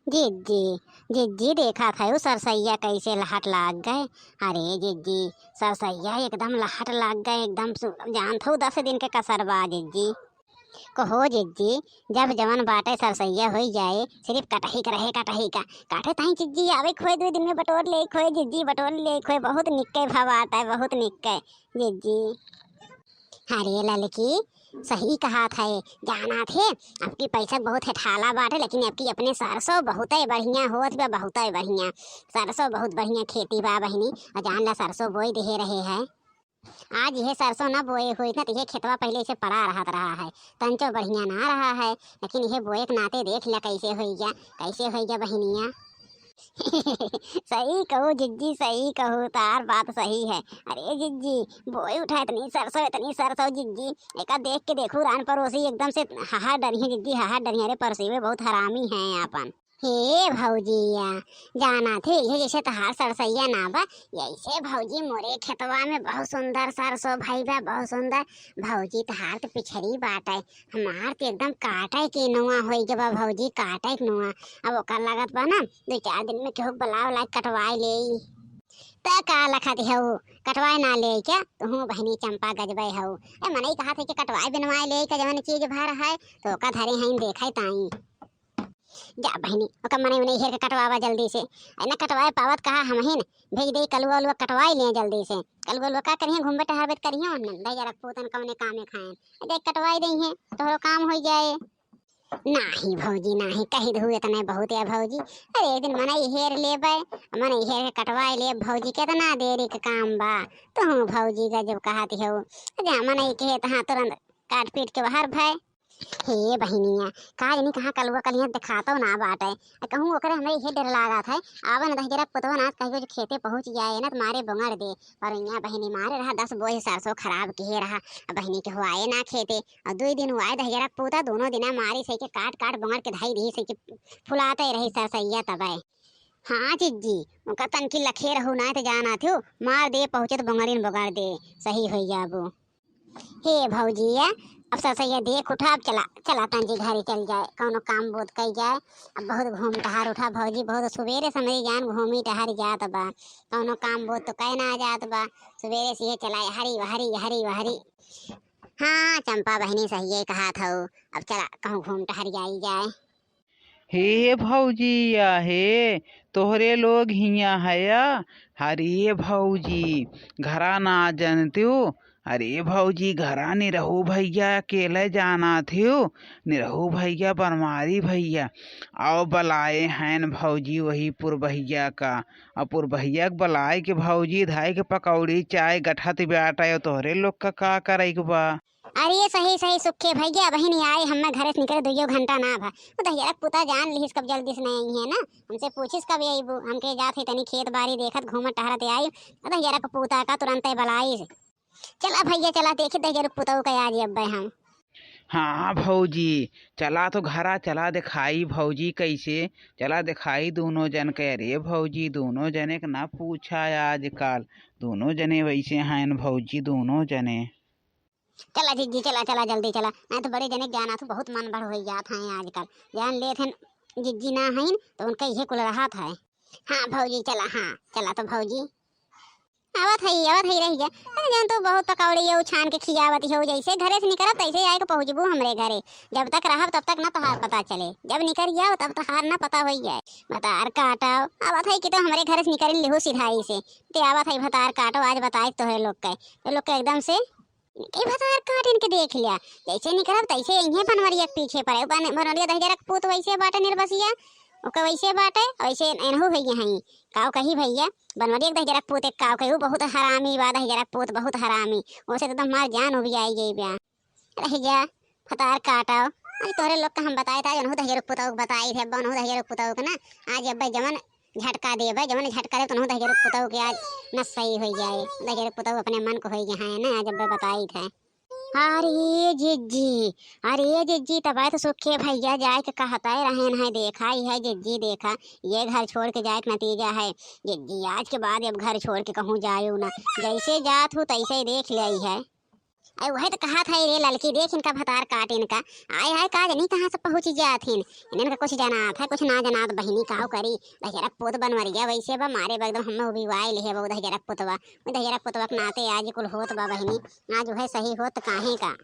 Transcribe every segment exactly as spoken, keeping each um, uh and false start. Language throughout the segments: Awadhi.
जिज्जी, जिज्जी, देखत हउ सरसइया कइसे लहट लाग गए। अरे जिज्जी, सरसइया एकदम लहट लाग गए, एकदम सु-, जानत हउ दस दिन के कसर बा जिज्जी। कहो जिज्जी, जब जवन बाटे सरसइया होइ जाए, सिर्फ कटही के रहे, कटही का। काटे ताई जिज्जी, आवे खोए दुइ दिन में बटोर लेइ खोए जिज्जी, बटोर लेइ खोए, बहुत निक्के भा बाटे, बहुत निक्के जिज्जी। अरे ललकी, सही कहत है, जानत है, अबकी पैसा बहुत हेठाला बाटे, लेकिन अबकी अपने सरसों बहुतै बढ़िया होत बा, बहुतै बढ़िया। सरसों बहुत बढ़िया खेती बा बहिनी, अउर जान ला सरसों बोइ दिहे रहे है। आज इहे सरसों न बोए होइत न त इहे खेतवा पहिले से पड़ा रहत रहा है, तंचो बढ़िया ना रहा है, लेकिन इहे बोए के नाते देख ला कइसे होइ गया, कइसे होइ गया बहिनिया। सही कहू जिज्जी, सही कहू, तार बात सही है। अरे जिज्जी, बोए उठा इतनी सरसों, इतनी सरसों जिज्जी, एका देख के देखू रान परोसी एकदम से हाहा डरिहे जिज्जी, हाहा डरिहे। अरे परोसी बहुत हरामी है आपन। हे भौजिया, जानत है, इहे जइसे तहार सरसइया ना बा, यइसे भौजी मोरे खेतवा में बहुत सुंदर सरसों भई बा, बहुत सुंदर। भौजी तहार त पिछड़ी बाटे, हमार त एकदम काटे के नुआ होइ गवा भौजी, काटे के नुआ। अब ओकर लागत बा ना, दुइ चार दिन में केहू के बलाव लाइ कटवाइ लेई। त का लखत हउ, कटवाइ ना लेई का? तुहूँ बहिनी चंपा गजबै हउ। ए मनई कहत है कि कटवाइ बिनवाइ लेई का जवन चीज भर है, त ओका धरे हइन देखै ताई। जा बहिनी, ओका मनई उनई हेर के कटवावा जल्दी से। अरे ना कटवाए पावत कहा हमहिन, भेज देई कलुआ उलुआ कटवाई लें जल्दी से। कलुआ उलुआ का करिहें, घूमबे टहरबे त करिहें, ओन्हन दहिजरा के पूतन कौने कामे खाएन। जा कटवाई देइहें, तोहरो काम होइ जाए। नाही भौजी नाही, कहि दहु एतने बहुत है भौजी। अरे एक दिन मनई हेर लेबे, मनई हेर के कटवाई लेब भौजी, केतना देरी के काम बा। तुहूँ भौजी गजब कहत हउ। जा मनई कहे तहाँ तुरंत काट पीट के बाहर भय। हे बहिनिया, का जानी कहाँ कलुआ कलिया देखातउ ना बाटे। आ कहूँ ओकरे हमरे इहे डर लागत है, आवे न दहिजरा पुतवा ना कहियो जो खेते पहुँच जाए न त मारे बोंगड़ दे। अउर इहाँ बहिनी मारे रहा दस बोझ सरसों खराब किहे रहा, आ बहिनी के हुआए ना खेते। अउर दुइ दिन हुआए दहिजरा पूता, दूनो दिना मारी सही के काट काट बोंगड़ के धई दिही सही के फुलाते रही सरसइया तबे। हाँ जिज्जी, उनका तनकी लखे रहू ना त जानत हउ, मार दे पहुँचे त बोंगड़िन बोंगड़ दे, सही होइ जाबू। हे भौजिया, अब सरसइया देख उठा, अब चला, चला तंजी घरे चल जाए, कउनो काम बोध कइ जाए। अब बहुत घूम टहर उठा भौजी, बहुत सुबेरे समझी जान घूमी टहर जात बा, कउनो काम बोध तो कइ ना जात बा, सुबेरे से ये चलाए हरी वहरी, हरी वहरी। हाँ चंपा बहिनी सहिए कहत हउ, अब चला कहूँ घूम टहर आई जाए। हे भौजी, या हे, तोहरे लोग हियाँ हया? अरे भौजी, घरा ना जनतिउ? अरे भौजी, घरा निरहू भइया अकेले जानत हिउ? निरहू भइया, बनवारी भइया, अउ बलाए हएन भौजी वही पुरबहिया का। अउ पुरबहिया के बलाए के भौजी धाए के पकौड़ी चाय गठत बाटे, अउ तोहरे लोग का का करइ के बा? अरे सही सही सुखे भइया, अबहिन आए, हम्मे घरे से निकरे दुइयो घंटा ना भा। उ दहिजरा के पूता जान लिहिस कब जल्दी से नहीं अइहें ना, हमसे पूछिस कब अइबू, हम कहे जात ही तनी खेत बारी देखत घूमत टहरत आई। उ दहिजरा के पूता का तुरंते बलाइस। चला भइया चला, देखी दहिजरा के पूतऊ का आज अब्बे हम। हाँ भौजी, चला तो घरा चला देखाई भौजी कइसे, चला देखाई दूनो जन के। अरे भौजी, दूनो जने के ना पूछा आजकल, दूनो जने वइसे हएन भौजी, दूनो जने। चला जिज्जी, चला, चला, जल्दी चला, नाहीं तो बड़े जने के जानत हउ, बहुत मन बढ़ होइ जात है आजकल। जान लेत हन जिज्जी ना हइन, तो उनका इहे कुल रहत है। हाँ भौजी, चला, हाँ, चला तो भौजी। आवत है, आवत है, रहि जा। अरे जान तू बहुत पकौड़ी यउ छान के खियावत हउ, जइसे घरे से निकरब तइसे आइके पहुँचबू हमरे घरे। जब तक रहब तब तक ना तोहार पता चले, जब निकर जाओ तब तोहार ना पता होइ जाए। भतार काटव, आवत है कि तो हमरे घरे से निकरिन लिहू सिधाई से। ते आवत है भतार काटव, आज बताई तोहरे लोग के, तो लोग के एकदम से इनके भतार काट इनके देख लिया, जइसे निकरब तइसे इहे बनवरिया के पीछे पड़े। बन-, बनवरिया दहिजरा के पूत वइसे बाटे निर्बसिया, ओकर वइसे बाटे, वइसे एनहू होइए हई। काव कही भइया, बनवरिया के दहिजरा के पूत एक काव कही, उ बहुत हरामी बा, दहिजरा के पूत बहुत हरामी, ओसे तो हमार जान उबियाई गई बा। रहि जा, भतार काटव, अरे तोहरे लोग का हम बताई था, ओनहू दहिजरा के पुतऊ के बताई थे, ओनहू दहिजरा के पुतऊ के ना, आज अब्बे जवन झटका देबे, जवन झटका देबे, तनहु दहिजरा के पुतऊ के आज नस सही होइ जाए। दहिजरा के पुतऊ अपने मन के होइ गए हैं ना, आज अब्बे बताई थे। अरे जिज्जी, अरे जिज्जी, तबे तो सुखे भइया जाए के कहते रहेन है, देखा ही है जिज्जी, देखा, ये घर छोड़ के जाए के नतीजा है। जिज्जी, आज के बाद अब घर छोड़ के कहूँ जायू ना, जइसे जात हू तइसे देख लेई है। अरे वही तो कहा था रे ललकी, देख इनका भतार काट इनका। आय हाय, का जनी कहाँ से पहुँची जात हिन। इनका कुछ जनात है, कुछ ना जनात बहिनी, काव करी। दहिजरक पूत बनवरिया वैसे बा, मारे बा एकदम हमें उबिवाए लिहे बा, दहिजरक पुतवा। दहिजरक पुतवा के नाते आज कुल होत बा बहिनी। आज वह सही होत काहे का।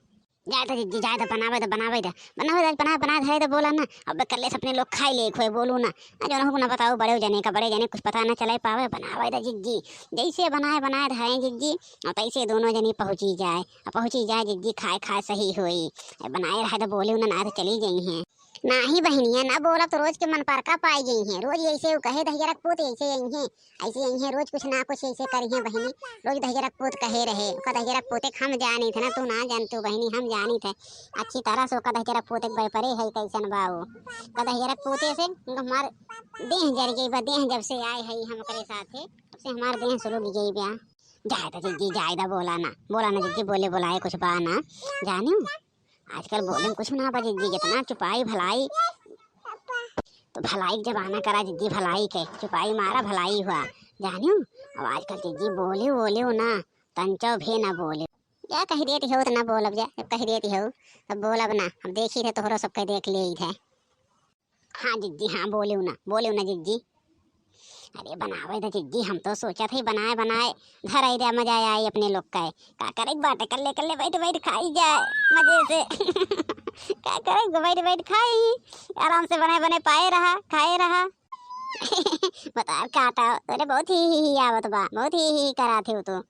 जाए तो जिज्जी, जाए तो बनावे तो, बनावे तो, बनावे तो, बना, बना धरे तो बोला ना। अब कर ले अपने लोग खाई ले खोए, बोलू ना। आ जो ना बताओ बड़े जने का, बड़े जने कुछ पता ना चले पावे, बनावे तो जिज्जी। जैसे बनाए, बनाए धरे जिज्जी, और तैसे दोनों जनी पहुँची जाए। अब पहुँची जाए जिज्जी, खाए, खाए सही होई। ए, बनाए रहे तो बोलू ना, ना तो चली गई हैं। नाही बहिनिया, ना बोलब तो रोज के मन पर का पाई गई हैं। रोज ऐसे वो कहे दहिजरक पूत ऐसे यही हैं। ऐसे यही है, रोज कुछ ना कुछ ऐसे करिहे बहिनी। रोज दहिजरक पूत कहे रहे, ओका दहिजरक पूते के हम जानी थे ना, तू ना जानतू बहिनी, हम जानी थे अच्छी तरह से। ओका दहिजरक पूते के बरपरे है कैसन बा वो। ओका दहिजरक पूते से हमार देह जर गई बा, देह जब से आए है हम ओकरे साथे, तब से हमार देह सुलग गई बा। जाए दा जिज्जी, जाए दा, बोला ना, बोला ना जिज्जी, बोले बोलाए कुछ बा ना, जानियो। आजकल बोले में कुछ ना बा जिज्जी, जितना चुपाई भलाई, तो भलाई के जमाना करा जिज्जी, भलाई के चुपाई मारा भलाई हुआ, जानियो। अब आजकल जिज्जी बोले बोले हो ना, तंचो भी ना बोले। जा कह देती हो तो ना बोलब जा, जब कह देती हो तब बोलब ना। अब देखी थे तोहरो सबके देख ले थे। हाँ जिज्जी, हाँ बोले ना, बोले ना जिज्जी। अरे बनावे तो जिज्जी, हम तो सोचा थे बनाए बनाए धराई दे, मजा आई अपने लोग का। का करे बाटे, कर ले, कर ले, बैठ बैठ खाई जाए मजे से। का करे, बैठ बैठ खाई, आराम से बनाए बनाए पाए रहा, खाए रहा। बता काटा, अरे बहुत ही ही ही आवत बा, बहुत ही ही करा थे तू।